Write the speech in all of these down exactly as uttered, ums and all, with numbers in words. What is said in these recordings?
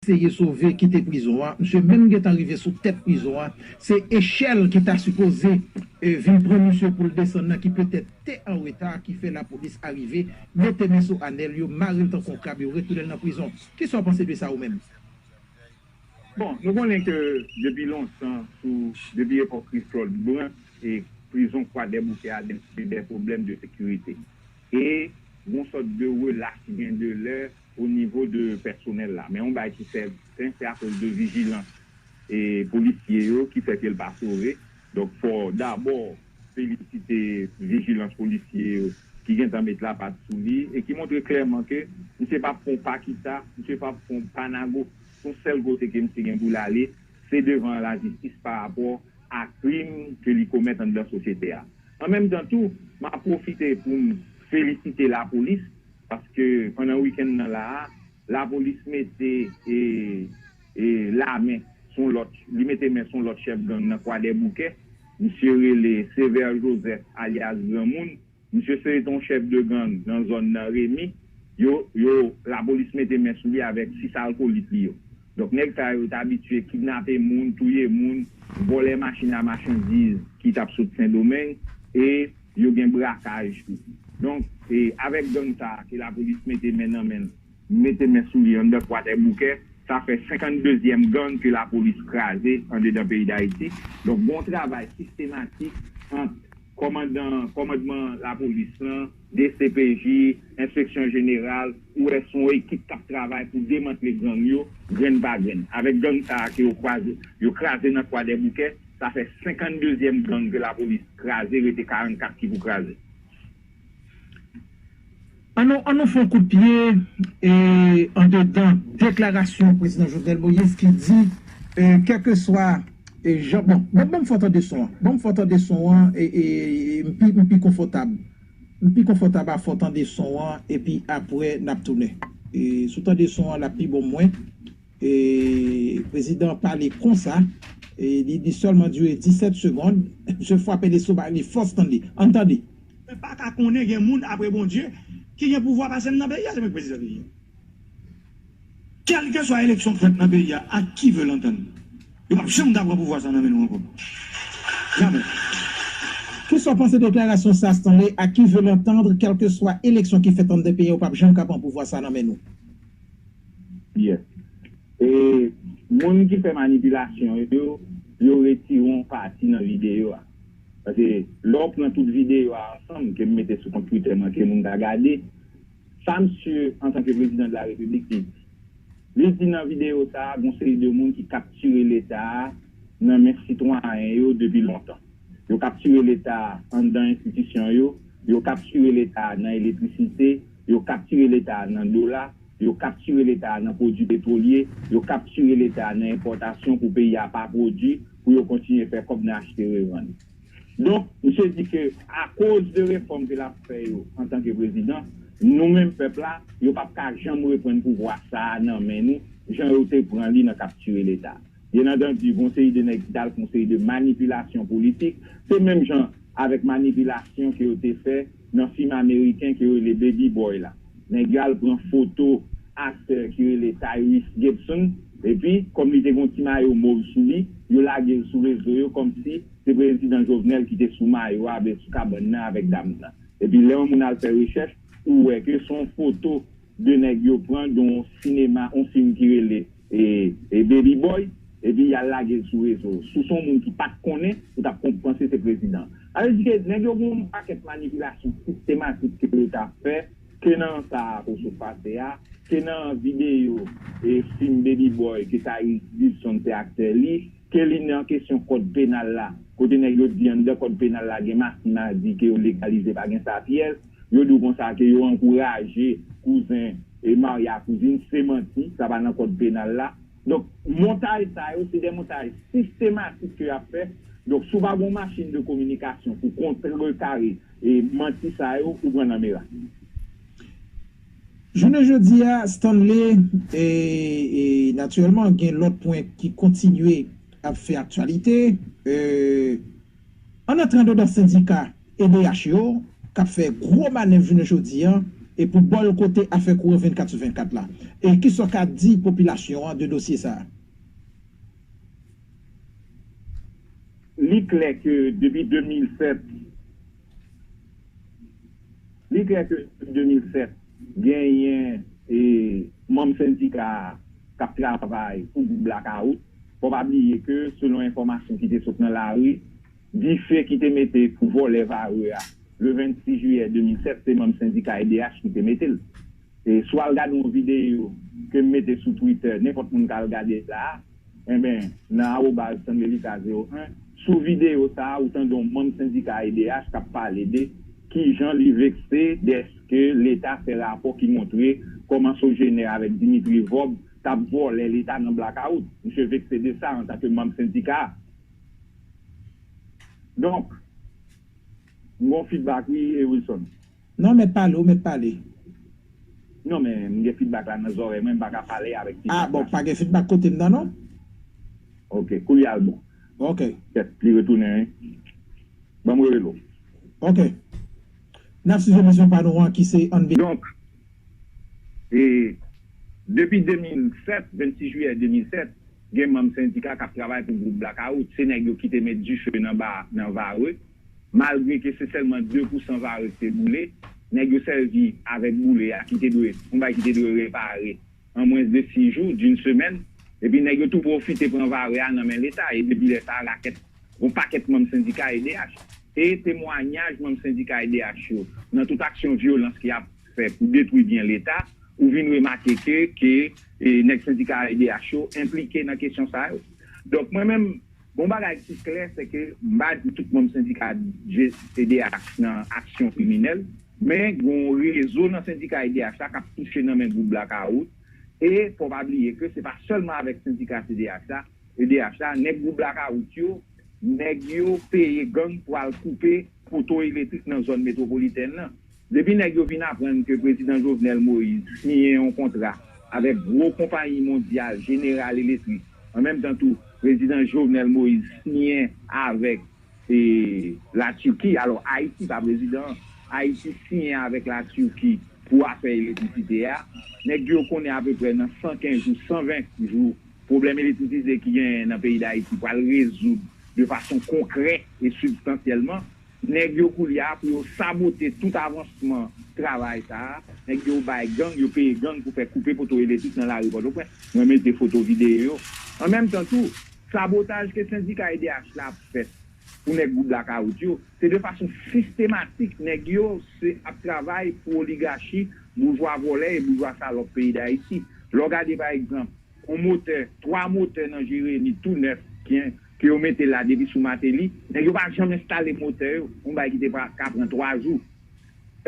eseye sove kite prizon an. Misye menm gentan rive sou tèt prizon an. Se echèl ki ta sipoze, e, vin pran misye pou l desann nan ki petèt te an reta, ki fè lapolis arive, mete men sou Anèl, yo mare l tankou yon krab, yo retounen l nan prizon. Kisa w panse de sa ou menm? Bon, nou konnen ke depi lontan, sou depi epòk Chris Claude Brun, e prizon Kwadèboukè a te de pwoblèm de sekirite. E yon sòt de relas ki gen de lè o nivo de pèsonèl la. Men yon bagay ki sèten, se akoz de vijilans e polisye yo ki fè ke l pa sove. Donk, fò dabò felisite vijilans polisye yo ki gentan met lapat sou li e ki montre klèman ke misye p ap fè yon pa kita, misye p ap fè yon pa nago. Se yon sèl kote ke misye gen pou l ale, se devan lajistis pa rapò a krim ke li komèt anndan sosyete a. An menm tan tou, m ap pwofite pou m felisite lapolis, paske pandan wikenn nan la a, lapolis mete e, e, lamen sou lòt, li mete men sou lòt chèf gang nan Kwadèboukè. Misye rele Sévère Joseph alyas Granmoun. Misye se te yon chèf de gang nan zòn nan Remi. Yo, yo, lapolis mete men sou li avèk sis alkolit li yo. Donk, nèg sa yo t abitye kidnape moun, touye moun, vòlè machin a machandiz ki t ap sot Sendomeng, e yo gen brakaj tou. Donk, e avèk gang sa a ke lapolis mete men nan men l, mete men sou li anndan Kwadèboukè, sa fè senkanndezyèm gang ke lapolis kraze andedan peyi Dayiti. Donk, gon travay sistematik ant kòmandan, kòmandman lapolis lan, D C P J, enspeksyon jeneral, ou wè se yon ekip k ap travay pou demantle gang yo, grenn pa grenn. Avèk gang sa a ke yo kwaze, yo kraze nan Kwadèboukè, sa fè senkanndezyèm gang ke lapolis kraze, rete karannkat ki pou kraze. An nou, an nou fè yon kout pye e, andedan deklarasyon prezidan Jovenel Moïse ki di, e, kèlkeswa, e, jan, bon, bon, ban m fè w tande son an. Ban m fè w tande son an, e, e, e, m pi, m pi konfòtab. M pi konfòtab a fè w tande son an, epi apre n ap tounen. E, si w tande son an, l ap pi bon mwen. E, prezidan an pale konsa, e, li, li sèlman dire disèt segond, misye frape lestomak li fò, Stanley. Ann tande. Mwen pa ka konnen gen moun apre Bondye ki gen pouvwa pase m nan peyi a, se mwen k prezidan peyi a. Kèlkeswa eleksyon k fèt nan peyi a, à qui veut l'entendre, yo p ap janm ka pran pouvwa sa nan men nou ankò. Jamè. Kisa w panse deklarasyon sa, Stanley? À qui veut l'entendre, kèlkeswa eleksyon ki fèt anndan peyi a, yo p ap janm ka pran pouvwa sa nan men nou? Yes. E moun ki fè manipilasyon yo, yo retire yon pati nan videyo a. Paske lè w pran tout videyo a ansanm, ke m mete sou kont Twitter mwen, ke moun ka gade, sa msye, antanke prezidan de la repiblik, li di. Li di nan videyo sa a, gon seri de moun ki kaptire Leta a nan men sitwayen yo depi lontan. Yo kaptire Leta a anndan enstitisyon yo, yo kaptire Leta a nan elektrisite, yo kaptire Leta a nan dola, yo kaptire Leta a nan pwodui petwolye, yo kaptire Leta a nan enpòtasyon pou peyi a pa pwodui, pou yo kontinye fè kòb nan achte revann. Donk, misye di ke akoz de refòm ke l ap fè yo antanke prezidan, nou menm pèp la, yo p ap ka janm reprann pouvwa sa a nan men nou, jan yo te pran li nan kaptire Leta. Byen antandi, gon seri de nèg ki t al fè yon seri de manipilasyon politik. Se menm jan avèk manipilasyon ke yo te fè nan fim ameriken ke yo rele Baby Boy la. Nèg yo al pran foto aktè ki rele Tyrese Gibson, epi, kòm li te gen yon ti mayo mov sou li, yo lage l sou rezo yo kòmsi se prezidan Jovenel ki te sou mayo a, oubyen sou kabann nan avèk dam nan. Epi lè yon moun al fè rechèch, ou wè ke se yon foto de nèg yo pran de yon sinema, yon fim ki rele e, e Baby Boy, epi y al lage l sou rezo. Si w se yon moun ki pa t konnen, ou t ap kon- panse se prezidan. Sa vle di ke nèg yo gen yon pakèt manipilasyon sistematik ke yo t ap fè, ke nan sa a ke w sot pase a, ke nan videyo e fim Baby Boy ke Tyrese Gibson se aktè li, ke li nan kesyon kòd penal la, kote nèg yo di anndan kòd penal la gen masin madi ke yo legalize pa gen sa pyès, yo di w konsa ke yo ankouraje kouzen e marye a kouzin, se manti, sa pa nan kòd penal la. Donk, montaj sa yo, se de montaj sistematik ke y ap fè. Donk, si w pa gen yon machin de kominikasyon pou kontrekare e manti sa yo, ou pran nan mera. Jounen jodi a, Stanley, e, e natirèlman, gen lòt pwen ki kontinye ap fè aktyalite. E, ann antre anndan sendika E D H yo, k ap fè gwo manèv jounen jodi a, e pou bòlkote afè kouran vennkat sou vennkat la. E kisa w ka di popilasyon an de dosye sa a? Li klè ke depi de mil sèt, li klè ke depi de mil sèt, genyen e, manm sendika a k ap travay pou gwoup Blakawout. Fò w pa bliye ke, selon enfòmasyon ki te sot nan lari, dife ki te mete pou vòlè vare a, le vennsis jiyè de mil sèt, se manm sendika E D H ki te mete l. E si w al gade yon videyo ke m mete sou Twitter, nenpòt moun ka al gade l la a, enben, nan arobaz Stanley Lucas zewo en, sou videyo sa a, ou tande yon manm sendika E D H k ap pale de kijan li vekse dèske Leta fè rapò ki montre kòman Sogener avèk Dimitri Vorbe t ap vòlè Leta nan blakawout. Misye vekse de sa antanke manm sendika a. Donk, m gon feedback wi, e Wilson. Non, mèt pale, ou mèt pale. Non, men m gen feedback la nan zòrèy mwen, m pa ka pale avèk feedback. Ah, bon, pa gen feedback kote m nan, non? Ok, koulye a l bon. Ok. Kèt, li retounen wi. Ban m rele w. Ok. N ap swiv emisyon pa nou an ki se Ann Be- Donk, e, depi de mil sèt, vennsis jiyè de mil sèt, gen manm sendika k ap travay pou gwoup Blakawout. Se nèg yo ki te met dife nan ba, nan Vare. Malgre ke se sèlman de pousan Vare ki te boule, nèg yo sèvi avèk boule a ki te dwe, yon bagay ki te dwe repare an mwens de sis jou, d'une semaine, epi nèg yo tou pwofite pran Vare a nan men Leta, e depi lè sa a, rakèt, yon pakèt manm sendika E D H. E temwayaj manm sendika E D H yo nan tout aksyon vyolans ki ap fè pou detwi byen Leta, ou vin remake ke, ke e, nèg sendika E D H yo enplike nan kesyon sa yo. Donk, mwen menm, bon bagay ki klè, se ke m pa di tout manm sendika E D H nan aksyon kriminèl, men gen yon rezo nan sendika E D H la k ap touche nan men gwoup Blakawout. E fò pa bliye ke se pa sèlman avèk sendika E D H la, E D H la, nèg gwoup Blakawout yo, nèg yo peye gang pou al koupe poto elektrik nan zòn metwopolitèn nan. Depi nèg yo vin aprann ke prezidan Jovenel Moïse siyen yon kontra avèk gwo konpayi mondyal General Electric, an menm tan tou, prezidan Jovenel Moïse siyen avèk e, Latiki. Alò, Ayiti pa prezidan an. Ayiti siyen avèk Latiki pou afè elektrisite a. Nèg yo konnen apeprè nan san kenz jou, san ven jou, pwoblèm elektrisite ki genyen nan peyi Dayiti pral rezoud de fason konkrè e sibstansyèlman. Nèg yo koulye a pou yo sabote tout avansman travay sa a. Nèg yo bay gang, yo peye gang pou fè koupe poto elektrik nan lari Pòtoprens. Mwen mete foto videyo yo. An menm tan tou, sabotaj ke sendika E D H la ap fè pou nèg gwoup Blakawout yo, se de fason sistematik nèg yo se ap travay pou oligachi, boujwa vòlè e boujwa salòp peyi Dayiti. Lè w gade pa egzanp, yon motè, twa motè nan Jeremi tou nèf ki, ke yo mete la depi sou Mateli, nèg yo pa janm enstale motè yo, yon bagay ki te pa ka pran twa jou.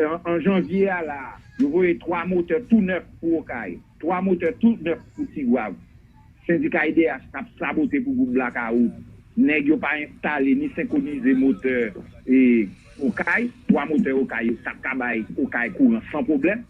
An, an janvye a la, yo voye twa motè tou nèf pou Okay, twa motè tou nèf pou Tigwav. Sendika E D H k ap sabote pou gwoup Blakawout. Nèg yo pa enstale ni senkwonize motè e Okay, twa motè Okay yo t ap ka bay Okay kouran san pwoblèm.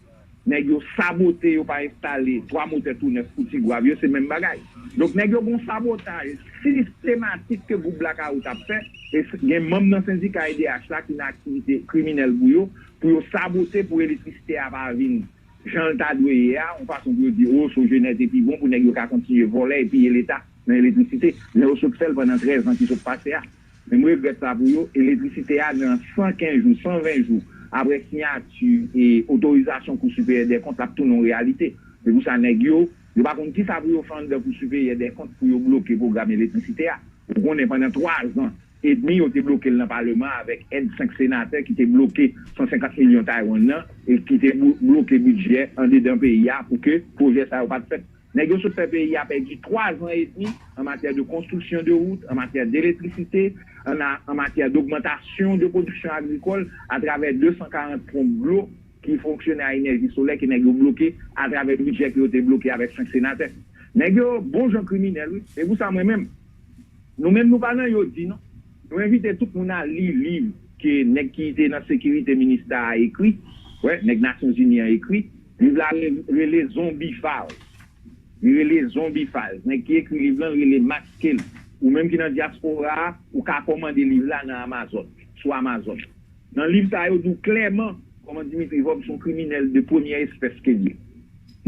Nèg yo sabote, yo pa enstale twa motè tou nèf pou Tigwav yo, se menm bagay. Donk, nèg yo gon sabotaj sistematik ke gwoup Blakawout ap fè. E gen manm nan sendika E D H la ki nan aktivite kriminèl pou yo, pou yo sabote pou elektrisite a pa vin jan l ta dwe ye a, yon fason pou yo di, o, Sogener te pi bon, pou nèg yo ka kontinye vòlè e piye Leta nan elektrisite, jan yo sot fè l pandan trèz an ki sot pase a. Men m regrèt sa pou yo, elektrisite a nan san kenz jou, san ven jou, apre siyati e otorizasyon Kou Siperyè Dèkont, l ap tounen yon reyalite. Se pou sa nèg yo, yo pa konn kisa pou yo fè anndan Kou Siperyè Dèkont pou yo bloke pwogram elektrisite a. Ou konnen pandan twa zan edmi, yo te bloke l nan paleman avèk èd senk senatè ki te bloke san senkant milyon Taiwan nan e ki te blo-, bloke bidjè andedan peyi a pou ke pwojè sa yo pa t fèt. Nèg yo sot fè peyi a pèdi twa zan edmi an matyè de konstriksyon de wout, an matyè de elektrisite, an, an matyè dogmantasyon de pwodiksyon agrikòl atravè de san karant ponp dlo ki fonksyone a enèji solè ke nèg yo bloke atravè bidjè ke yo te bloke avèk senk senatè. Nèg yo bon jan kriminèl, wi. Se pou sa mwen menm, nou menm nou pa nan yo di non. Nou envite tout moun al li liv ke nèg ki te nan sekirite minista a ekri, wè, nèg Nasyonzini an ekri. Liv la re-, rele Zombie Files. Li rele Zombie Files. Nèg ki ekri liv lan rele Max Kelly. Ou menm ki nan dyaspora a, ou ka kòmande liv la nan Amazon, sou Amazon. Nan liv sa yo di w klèman Kòman Dimitri Vorbe se yon kriminèl de premyè espès ke l ye.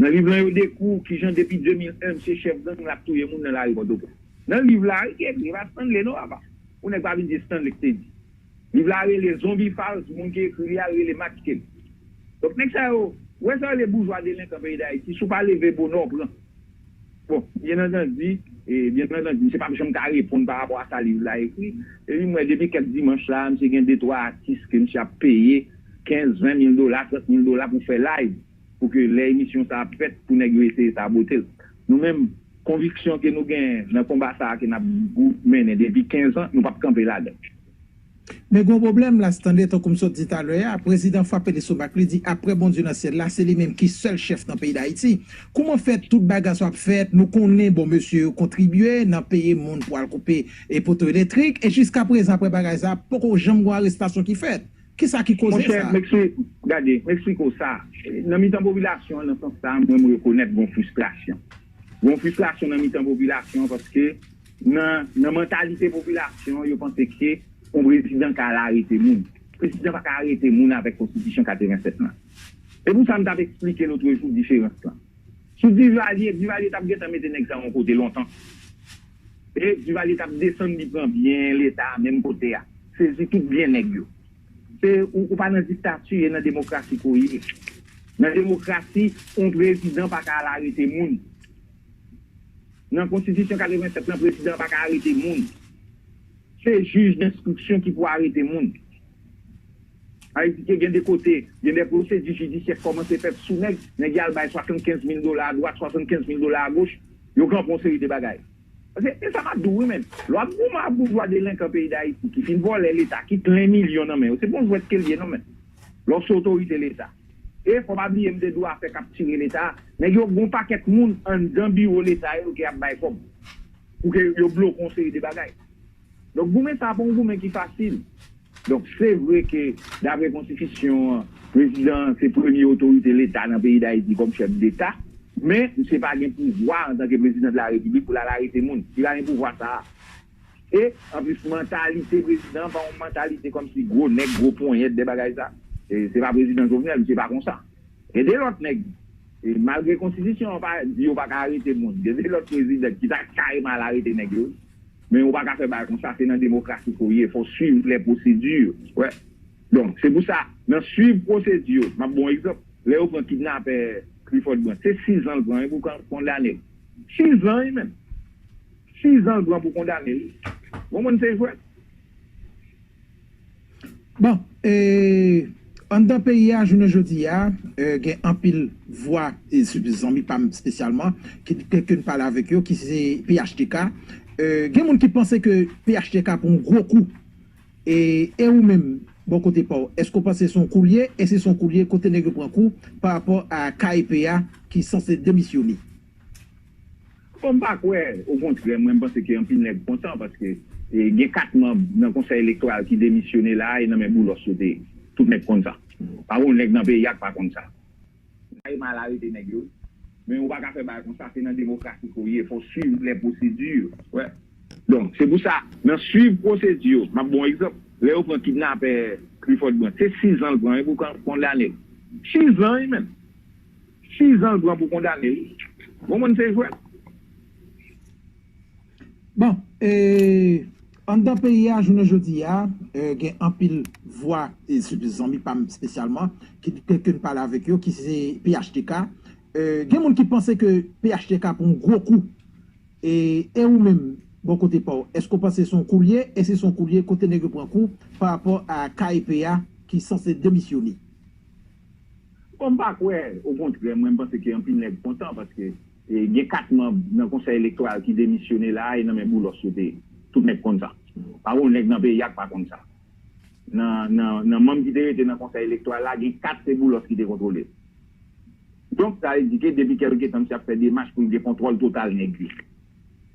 Nan liv lan, yo dekri w kijan depi de mil en, misye chèf gang, l ap touye moun nan lari Pòtoprens. Nan liv la, wi, ki ekri, e pa Stanley, non, papa. Yon nèg pa vin di Stanley ki te di. Liv la rele Zonbi Fals, moun ki ekri li a rele Matt Kelly. Donk, nèg sa yo, ou wè sa yo rele boujwa delenkan peyi Dayiti, si w pa leve bonè, w pran. Bon, byen antandi, e, byen antandi, misye p ap janm ka reponn pa rapò a sa liv la ekri. Epi m wè depi kèk dimanch la, misye gen de twa atis ke misye ap peye kenz, ven mil dola, trant mil dola pou fè live, pou ke lè emisyon sa ap fèt, pou nèg yo eseye sabote l. Nou menm, konviksyon ke nou gen nan konba sa a ke n ap gou-, mennen depi kenz an, nou p ap kanpe ladan l. Men gen yon pwoblèm la, Stanley, tankou m sot di talè a, prezidan frape lestomak li, di apre Bondye nan syèl la, se li menm ki sèl chèf nan peyi Dayiti. Kouman fè tout bagay sa ap fèt, nou konnen bon mesye yo kontribye nan peye moun pou al koupe e poto elektrik, e jiska prezan apre bagay sa, poko janm gen arestasyon ki fèt. Kisa ki koze Monchè, sa? Meksik, gade, m eksplike w sa. Nan mitan popilasyon an, nan sans sa, mwen m rekonèt gon fristrasyon. Gon fristrasyon nan mitan popilasyon an paske nan, nan mantalite popilasyon an, yo panse ke yon prezidan ka al arete moun. Prezidan pa ka arete moun avèk konstitisyon katrevennsèt lan. Se pou sa m t ap eksplike lòt jou diferans lan. Sou Divalye, Divalye t ap gentan mete nèg sa yon kote lontan. E Divalye t ap desann li pran byen Leta menm kote a. Sezi tout byen nèg yo. Se ou, ou pa nan diktati, e nan demokrasi ke w ye. Nan demokrasi, yon prezidan pa ka al arete moun. Nan konstitisyon katrevennsèt lan, prezidan pa ka arete moun. Se jij denstriksyon ki pou arete moun. Sa vle di ke gen de kote, gen de pwosedi jidisyè k kòmanse fèt sou nèg, nèg y al bay swasannkenz mil dola adwat, swasannkenz mil dola agoch, yo kanpe yon seri de bagay. Paske, e sa m ap di w wi, men, lè w ap goumen ak boujwa delenkan peyi Dayiti, ki fin vòlè Leta, ki plen milyon nan men yo, se pa yon jwèt ke l ye non, men. Lè w se otorite Leta. E fò pa bliye m te di w afè k ap tire Leta a, nèg yo gen yon pakèt moun anndan biwo Leta yo ke y ap bay kòb. Pou ke yo bloke yon seri de bagay. Donk, goumen sa a pa yon goumen ki fasil. Donk, se vre ke, dapre konstitisyon an, prezidan an se premye otorite Leta nan peyi Dayiti kòm chèf deta, men misye pa gen pouvwa antanke prezidan de la repiblik pou l al arete moun. Li pa gen pouvwa sa a. E, anplis, mantalite prezidan an pa yon mantalite kòmsi gwo nèg, gwo ponyèt de bagay sa. E, se pa prezidan Jovenel, misye pa konsa. Gen de lòt nèg, e, malgre konstitisyon an pa di yo pa ka arete moun, gen de lòt prezidan ki ta kareman al arete nèg yo. Men ou pa ka fè bagay konsa, se nan demokrasi ke w ye, fò w swiv lè pwosedi. Wè. Donk, se pou sa, nan swiv pwosedi yo, m ap ba w egzanp, lè yo pran kidnapè Clifford Brandt, se sis zan l pran wi pou kondane l. Sis zan wi, menm. Sis zan l pran pou kondane l. Bon, moun se jwèt. Bon, e, anndan peyi a, jounen jodi a, e, gen anpil vwa, e, zanmi pa m espesyalman, ki, ke, ke n pale avèk yo, ki se P H T K. E, gen moun ki panse ke P H T K pran yon gwo kou. E, e ou menm, bò kote pa w, èske w panse se yon kou l ye? E si se yon kou l ye, kote nèg yo pran kou pa rapò a K E P a ki sanse demisyone? Bon, m pa kwè, okontrè, mwen m panse ke anpil nèg kontan paske, e, gen kat manm nan Konsèy Elektoral ki demisyone la a, e nan men Boulos yo te ye. Tout nèg konn sa. Pa gen yon nèg nan peyi a k pa konn sa. Sa e mal arete nèg yo. Men ou pa ka fè bagay konsa, se nan demokrasi ke w ye, fò w swiv lè pwosedi. Wè. Donk, se pou sa, nan swiv pwosedi yo, m ap ba w egzanp, lè yo pran kidnapè Clifford Brandt, se sis zan l pran wi pou kan-, kondane l. Sis zan wi, menm. Sis zan l pran pou kondane l. Bon, moun se jwèt. Bon, e, anndan peyi a, jounen jodi a, e, gen anpil vwa, e, zanmi pa m espesyalman, ki, ke, ke n pale avèk yo, ki se P H T K. E, gen moun ki panse ke P H T K pran yon gwo kou. E, e ou menm, bò kote pa w, èske w panse se yon kou l ye? E si se yon kou l ye, kote nèg yo pran kou pa rapò a K E P a ki sanse demisyone? Bon, m pa kwè, okontrè, mwen m panse ke anpil nèg kontan paske, e, gen kat manm nan Konsèy Elektoral ki demisyone la a, e nan men Boulos yo te ye. Tout nèg konn sa. Pa gen yon nèg nan peyi a k pa konn sa. Nan, nan, nan manm ki te rete nan Konsèy Elektoral la, gen kat se Boulos ki te kontwole. Donk, sa vle di ke depi kèlke tan, misye ap fè demach pou l gen kontwòl total nèg yo.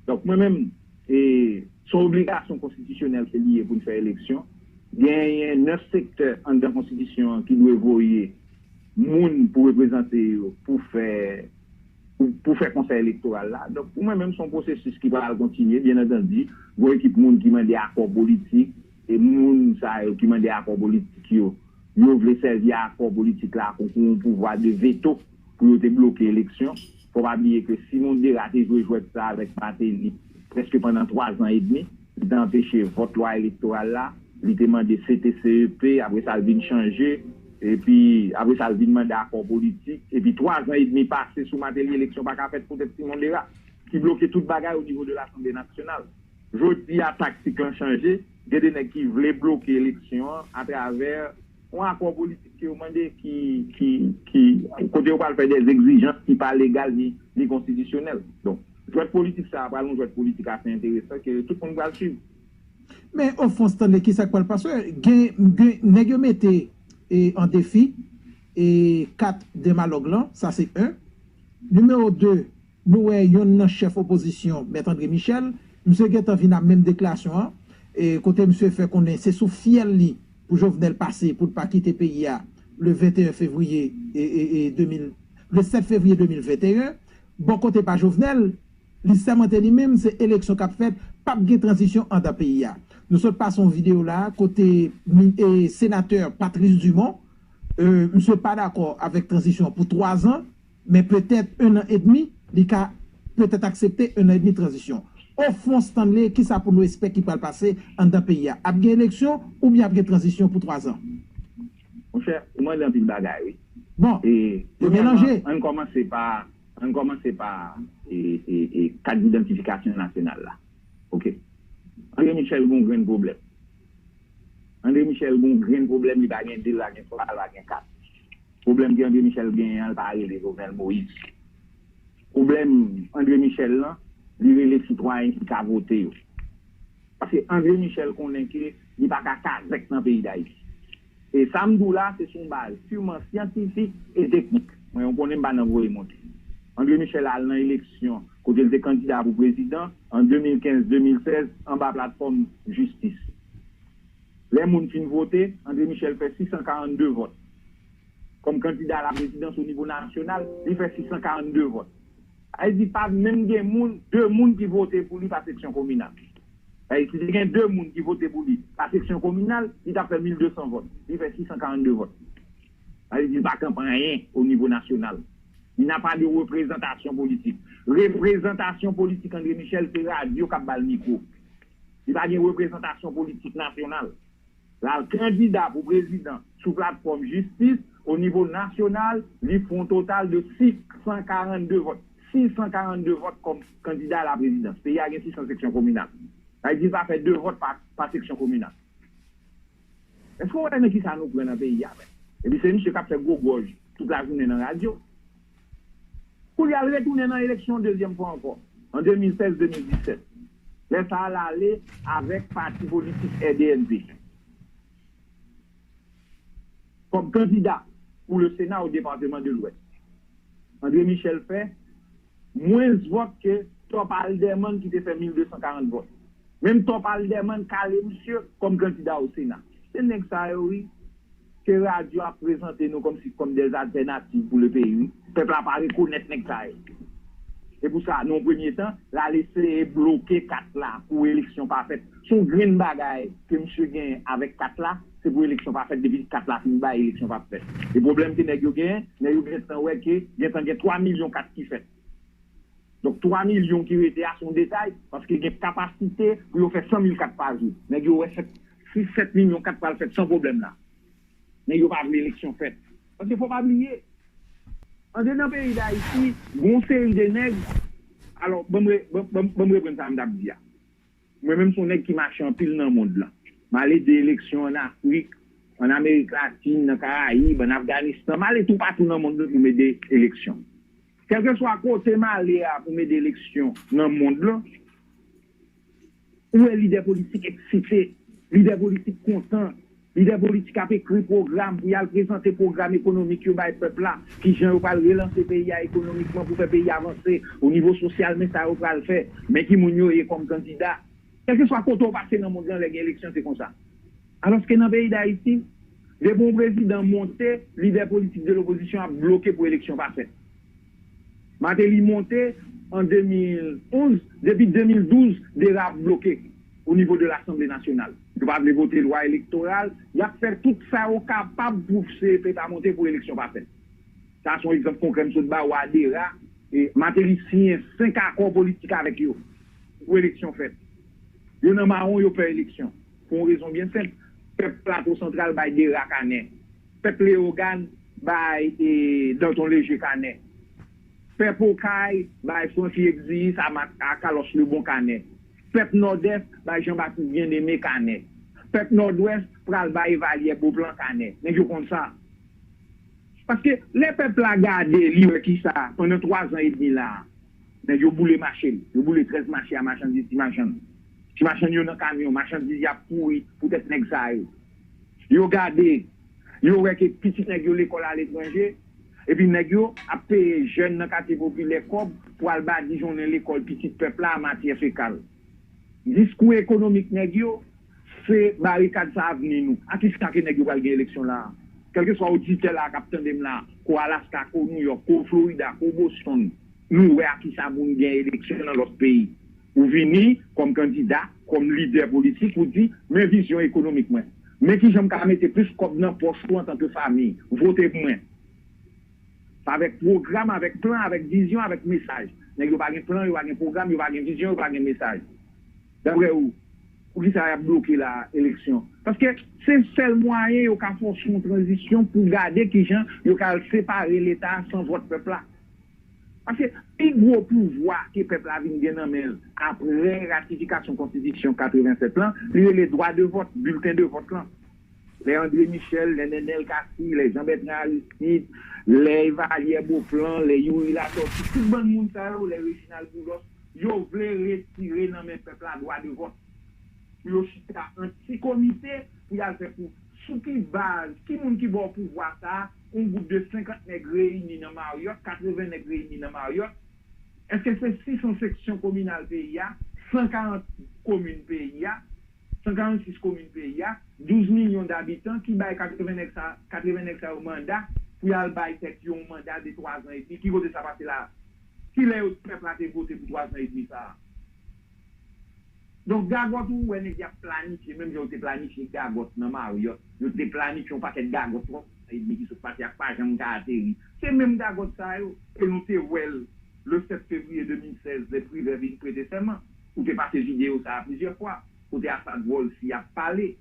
Donk, mwen menm, e, se yon obligasyon konstitisyonèl ke li ye pou n fè eleksyon. Genyen nèf sektè anndan konstitisyon an ki dwe voye moun pou reprezante yo, pou fè, pou, pou fè konsèy elektoral la. Donk, pou mwen menm, se yon pwosesis ki pral kontinye, byen antandi, gon ekip moun ki mande akò politik, e moun sa yo ki mande akò politik yo, Yo vle sèvi akò politik la kon, kon yon pouvwa de veto pou yo te bloke eleksyon. Fò pa bliye ke Simon Dera te jwe jwèt sa avèk Martelly prèske pandan twa zan edmi. Li te anpeche vòt lwa elektoral la, li te mande C T C E P, apre sa l vin chanje, epi apre sa l vin mande akò politik, epi twa zan edmi pase sou Martelly, eleksyon pa ka fèt poutèt Simon Dera, ki bloke tout bagay o nivo de Lasanble Nasyonal. Jodi a, taktik lan chanje, gen de nèg ki vle bloke eleksyon an atravè yon akò politik ke yo mande ki, ki, ki, kote yo pral fè de egzijans ki pa legal ni, ni konstitisyonèl. Donk, jwèt politik sa a pral yon jwèt politik ase enteresan ke tout moun pral swiv. Men, o fon, Stanley, ki sa k pral pase? Gen, gen nèg yo mete e, an defi e, kat demalòg lan, sa se en. Nimewo de, nou wè yonn nan chèf opozisyon, Mèt André Michel, misye gentan vin ak menm deklarasyon an, e, kote misye fè konnen se sou fyèl li pou Jovenel pase pou l pa kite peyi a le venteyen fevriye e, e, e, de mil, le sèt fevriye de mil venteyen. Bò kote pa Jovenel, li sèmante li menm se eleksyon k ap fèt, p ap gen tranzisyon anndan peyi a. Nou sot pase yon videyo la kote mi- e, senatè Patrice Dumont, e, misye pa dakò avèk tranzisyon an pou twa zan, men petèt en an edmi, li ka petèt aksepte en an edmi tranzisyon. O fon, Stanley, kisa pou nou espè ki pral pase anndan peyi a? Ap gen eleksyon oubyen ap gen tranzisyon pou twa zan? Monchè, ou mande anpil bagay, wi. Bon, E, yo melanje. Ann kòmanse pa, ann kòmanse pa e, e, e, kat didantifikasyon nasyonal la. Oke. André Michel gon grenn pwoblèm. André Michel gon grenn pwoblèm, li pa gen de, li pa gen twa, li pa gen kat. Pwoblèm ke André Michel genyen an, li pa rele Jovenel Moïse. Pwoblèm André Michel lan, li rele sitwayen ki ka vote yo. Paske André Michel konnen ke li pa ka kazèk nan peyi Dayiti. E sa m di w la, se sou yon baz pirman syantifik e teknik. Mwen, ou konnen m pa nan voye monte. André Michel al nan eleksyon kote l te kandida pou prezidan an de mil kenz, de mil sèz anba platfòm Jistis. Lè moun fin vote, André Michel fè sis san karannde vòt. Kòm kandida a la prezidans o nivo nasyonal, li fè sis san karannde vòt. Sa vle di pa menm gen moun, de moun ki vote pou li pa seksyon kominal. Sa vle di si te gen de moun ki vote pou li pa seksyon kominal, li t ap fè mil de san vòt. Li fè sis san karannde vòt. Sa vle di li pa kanpe anyen o nivo nasyonal. Li n'a pas de représentation politique. Reprezantasyon politik André Michel se radyo k ap ba l mikwo. Li pa gen reprezantasyon politik nasyonal. L al kandida pou prezidan sou platfòm Jistis o nivo nasyonal, li fè yon total de sis san karannde vòt. Sis san karannde vòt kòm kandida a la prezidans. Peyi a gen sis san seksyon kominal. Sa vle di l pa fè de vòt pa, pa seksyon kominal. Èske w wè nan kisa nou pran nan peyi a menm? Epi se misye k ap fè gwo gwòj tout lajounen nan radyo. Kounye a l retounen nan eleksyon dezyèm fwa ankò, an de mil sèz, de mil disèt. Lè sa a l ale avèk pati politik R D N P kòm kandida pou le Sena o depatman de Lwès. André Michel fè mwens vòt ke Top Alderman ki te fè mil de san karant vòt. Menm Top Alderman kale misye kòm kandida o Sena. Se nèg sa yo, wi, ke radyo ap prezante nou kòmsi kòm des alternatives pour le pays, wi. Pèp la pa rekonèt nèg sa yo. Se pou sa, nan yon premye tan, l al eseye bloke kat la pou eleksyon pa fèt. Se yon grenn bagay ke misye genyen avèk kat la, se pou eleksyon pa fèt, depi kat la fin bay, eleksyon p ap fèt. E pwoblèm ke nèg yo genyen, nèg yo gentan wè ke gentan gen twa milyon kat ki fèt. Donk, twa milyon ki rete a se yon detay, paske gen kapasite pou yo fè san mil kat pa jou. Nèg yo wè sèt, sis, sèt milyon kat pral fèt san pwoblèm la. Nèg yo pa vle eleksyon fèt. Paske fò pa bliye, andedan peyi Dayiti, gen yon seri de nèg, alò, ban m re- ban- ban- ban m reprann sa m t ap di a. Mwen menm se yon nèg ki mache anpil nan mond lan. M al ede eleksyon ann Afrik, ann Amerik Latin, nan Karayib, ann Afganistan. M ale toupatou nan mond lan pou m ede eleksyon. Kèlkeswa kote m ale a pou m ede eleksyon nan mond lan, ou wè lidè politik eksite, lidè politik kontan, lidè politik ap ekri pwogram pou y al prezante pwogram ekonomik yo bay pèp la, kijan yo pral relanse peyi a ekonomikman pou fè peyi a vanse o nivo sosyal, men sa yo pral fè, men ki moun yo ye kòm kandida. Kèlkeswa kote w pase nan mond lan, lè gen eleksyon, se konsa. Alòske nan peyi Dayiti, depi yon prezidan monte, lidè politik de lopozisyon ap bloke pou eleksyon pa fèt. Martelly monte an de mil onz, depi de mil douz, Dera ap bloke o nivo de Lasanble Nasyonal. Yo pa vle vote lwa elektoral. Y ap fè tout sa yo kapab pou se pe pa monte, pou eleksyon pa fèt. Sa se yon egzanp konkrè m sot ba w a DERA. E, Martelly siyen senk akò politik avèk yo pou eleksyon fèt. Yo nan mawon, yo pè eleksyon. Pou yon rezon byen senp. Pèp Plato Santral bay DERA kanè. Pèp Leyogàn bay, e, Danton Leger kanè. Pèp Okay bay Francky Exis a, Ma- a Carlos Lebon kanè. Pèp Nòdès bay Jean Baptiste Bien-Aimé kanè. Pèp Nòdwès pral bay Evalyè Beauplan kanè. Nèg yo konn sa. Paske lè pèp la gade, li wè kisa, pandan twa zan edmi la, nèg yo boule mache l, yo boule trèz mache a machandiz, ti machann. Ti machann yo nan kamyon, machandiz y ap pouri poutèt nèg sa yo. Yo gade, yo wè ke pitit nèg yo lekòl aletranje, epi nèg yo ap peye jèn nan katye popilè kòb pou al badijonnen lekòl pitit pèp la a matyè fekal. Diskou ekonomik nèg yo, se barikad sa avni nou. A kisa ke nèg yo pral gen eleksyon la a? Kèlkeswa oditè la a k ap tande m la, ko Alaska, ko Nouyòk, ko Florida, ko Boston, nou wè a kisa moun gen eleksyon nan lòt peyi. Ou vini kòm kandida, kòm lidè politik, ou di, men vizyon ekonomik mwen. Men kijan m ka mete plis kòb nan pòch ou antanke fanmi. Vote pou mwen. Avèk pwogram, avèk plan, avèk vizyon, avèk mesaj. Nèg yo pa gen plan, yo pa gen pwogram, yo pa gen vizyon, yo pa gen mesaj. Daprè ou, poukisa y ap bloke la eleksyon? Paske se sèl mwayen yo ka fòse yon tranzisyon pou gade kijan yo ka al separe Leta san vòt pèp la. Paske pi gwo pouvwa ke pèp la vin gen nan men l apre ratifikasyon konstitisyon katrevennsèt lan, li rele dwa de vòt, bilten de vòt lan. Lè André Michel, lè Nenel Cassy, lè Jean Bertrand Aristide, lè Evalière Beauplan, lè Youri Latortue, tout bann moun sa yo, lè Reginald Boulos, yo vle retire nan men pèp la dwa de vòt. Pou yo chita an ti komite, pou y al fè pou sou ki baz, ki moun ki ba w pouvwa sa a, yon gwoup de senkant nèg reyini nan Maryòt, katreven nèg reyini nan Maryòt, èske se sis san seksyon kominal peyi a, san karant komin peyi a, san karannsis komin peyi a, douz milyon dabitan ki bay katreven nèg sa, katreven nèg sa yo manda pou y al bay tèt yo yon manda de twa zan edmi. Ki kote sa pase la? Kilè yo pèp la te vote pou twa zan edmi sa a? Donk, gagòt ou wè nèg y ap planifye, menm jan yo te planifye gagòt nan Maryòt, yo te planifye yon pakèt gagòt twa zan edmi ki sot pase a k pa janm ka ateri. Se menm gagòt sa yo, e nou te wè l le sèt fevriye de mil sèz, lè Privè vin prete sèman. Ou te pase videyo sa a plizyè fwa, kote Assad Volcy ap pale.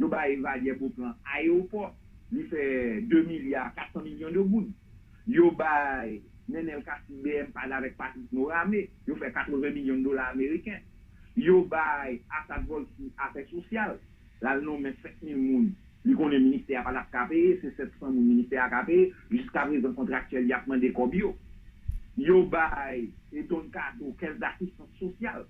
Yo bay Evalière Beauplan ayewopò, li fè de milya kat san milyon de goud. Yo bay Nenel Cassy B M pale avèk Patrick Norame, yo fè katreven milyon dola ameriken. Yo bay Assad Volcy afè sosyal, l al nonmen senk mil moun. Li konnen ministè a pa t ap ka peye, se sèt san moun ministè a ka peye. Jiskaprezan kontraktyèl y ap mande kòb yo. Yo bay e Don Kato kès dasistans sosyal.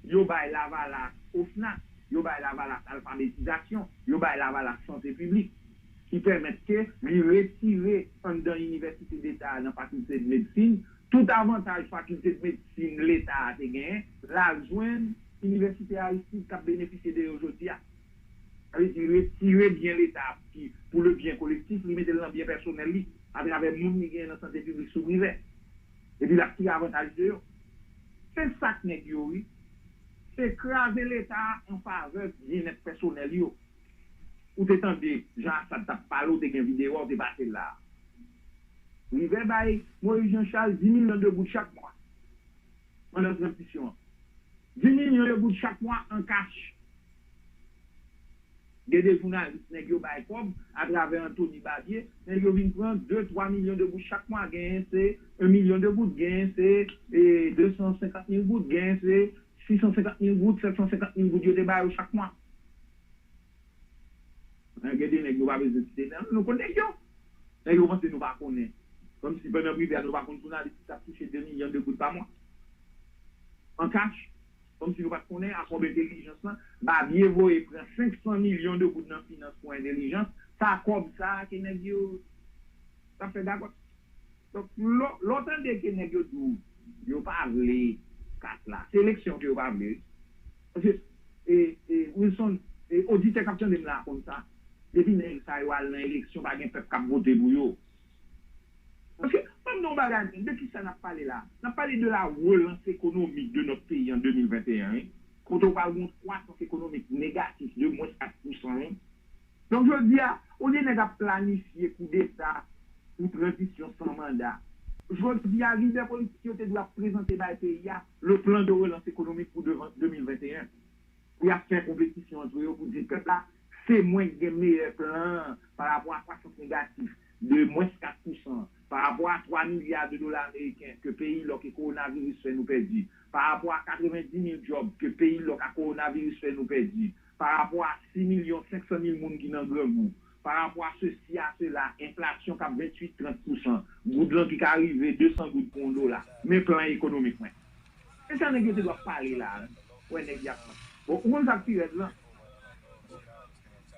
Yo bay Lavalas OFNAC. Yo bay Lavalas alfabetizasyon. Yo bay Lavalas sante piblik. Ki pèmèt ke li retire anndan inivèsite deta a nan fakilte de medsin tout avantaj fakilte de medsin leta a te genyen, l al jwenn inivèsite Aristide k ap benefisye de yo jodi a. Sa vle di retire byen leta ki pou le byen kolektif, li mete l nan byen pèsonèl li, atravè moun li genyen nan sante piblik sou Privè. Epi l ap tire avantaj de yo. Se sa k nèg yo, wi. Se kraze leta a an favè byennèt pèsonèl yo. Ou te tande jan Assad t ap pale, ou te gen videyo a, ou te pase l la. Privè bay Moïse Jean Charles dis milyon de goud chak mwa pandan tranzisyon an. Dis milyon de goud chak mwa an kach. Gen de jounalis, nèg yo bay kòb atravè Anthony Babier, nèg yo vin pran de, twa milyon de goud chak mwa, genyen se yon milyon de goud, genyen se e, de san senkant mil goud, genyen se sis san senkant mil goud, sèt san senkant mil goud yo te ba yo chak mwa. Gen de nèg nou pa bezwen site non, nou konn nèg yo. Nèg yo panse nou pa konnen. Kòmsi pandan Privè a nou pa konn jounalis ki t ap touche de milyon de goud pa mwa. An kach. Kòmsi nou pa t konnen a kòb entèlijans lan. Babier voye pran senk san milyon de goud nan finans pou entèlijans. Sa kòb sa a ke nèg yo t ap fè gagòt. Donk, lè w tande ke nèg yo di w yo pa vle kat la, se eleksyon ke yo pa vle, wi. Paske, e, e, Wilson, e, oditè k ap tande m la konn sa. Depi nèg sa yo al nan eleksyon, pa gen pèp k ap vote pou yo. Paske, ban m di w yon bagay, men, de ki sa n ap pale la? N ap pale de la relance économique de notre pays en deux mille vingt et un, wi. kote w pral gen yon kwasans ekonomik negatif de mwens kat pousan, wi. Donk, jodi a, olye nèg ap planifye koudeta pou tranzisyon san manda, jodi a, lidè politik yo te dwe ap prezante bay peyi a le plan de relance économique pou devan de mil venteyen. Pou y ap fè konpetisyon antre yo pou di pèp la, se mwen ki gen meyè plan an pa rapò a kwasans negatif de mwens kat pousan, pa rapò a twa milya de dola ameriken ke peyi lòk e kowonaviris fè nou pèdi, pa rapò a katrevenndis mil djòb ke peyi lòk ak kowonaviris fè nou pèdi, pa rapò a sis milyon senk san mil moun ki nan grangou, pa rapò a sesi, a sela, enflasyon k ap venntuit, trant pousan, goud lan ki ka rive de san goud pou yon dola. Men plan ekonomik mwen. E sa nèg yo te dwe ap pale la, wi. Wè nèg y ap. Bon, ou konn sa k pi rèd lan?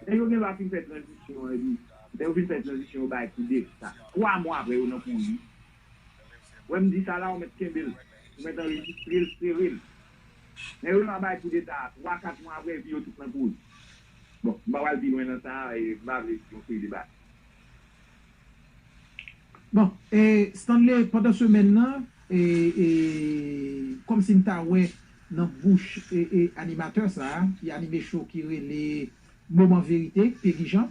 Nèg yo gen dwa fin fè tranzisyon, epi lè yo fin fè tranzisyon, yo bay koudeta. Twa mwa apre, yo nan kouri. Wè m di sa la, ou mèt kenbe l. Ou mèt anrejistre l, sere l. Nèg yo nan bay koudeta, twa, kat mwa apre, epi yo tout nan kouri. Bon, m pa pral pi lwen nan sa, e m pa vle di yon seri de bagay. Bon, e Stanley, pandan semèn nan, e, e, kòmsi m ta wè nan bouch e, e, animatè sa a, ki anime show ki rele Moman Verite, Pegi Jean,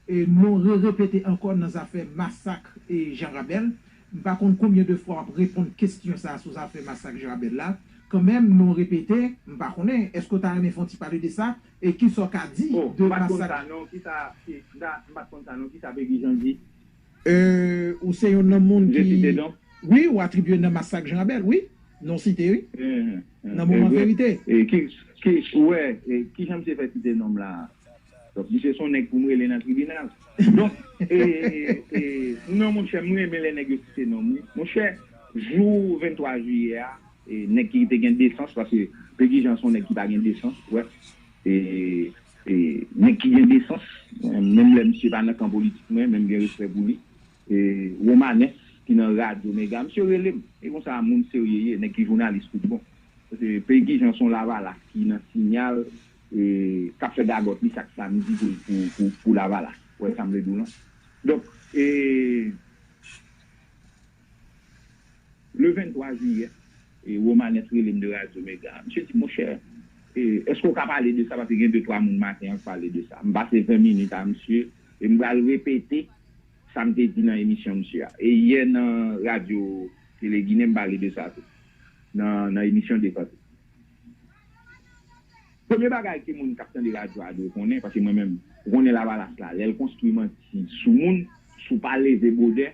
e, nou re-repete ankò nan zafè masak e Jan Rabèl. M pa konn konbyen de fwa w ap reponn kesyon sa a sou zafè masak Jan Rabèl la. Kanmenm, nou repete, m pa konnen, èske w ta renmen fè yon ti pale de sa? E kisa w ka di de masak? Oh, m pa t konn sa non, kisa, m pa t konn sa non, kisa Pegi Jean di? Ou se youn nan moun ki. Wi, ou atribye nan masak Jan Rabèl, wi. Non site, wi. Nan moman verite. Ki, ki, wè, kijan misye fè site non m la? Donk, misye se yon nèg pou m rele nan tribinal. Donk, e, e, non, monchè, m renmen lè nèg yo site non m, wi. Monchè, jou venntwa jiyè a, e, nèg ki te gen desans, paske Pegi Jean se yon nèg ki pa gen desans, wè. E, e, nèg ki gen desans, menm lè misye pa nan kan politik mwen, men m gen respè pou li. E, Romanes, ki nan Radyo Mega, misye rele m. E konsa, moun serye ye, nèg ki jounalis tout bon. Paske Pegi Jean se yon Lavalas ki nan Sinyal, e, k ap fè gagòt li chak samdi pou, pou, pou, pou Lavalas. Ou wè sa m vle di w lan? Donk, e, le venntwa jiyè, e, Romanes rele m de Radyo Mega. Misye di, monchè, e, èske w ka pale de sa? Paske gen de twa moun maten an k pale de sa. M pase ven minit a misye, e m pral repete sa m te di nan emisyon misye a. E yè nan Radyo Tele Ginen, m pale de sa tou. Nan, nan emisyon Defans. Premye bagay ke moun k ap tande radyo a dwe konnen, paske mwen menm, ou konnen Lavalas la, lè l konstwi manti sou moun, si w pa leve bwodè,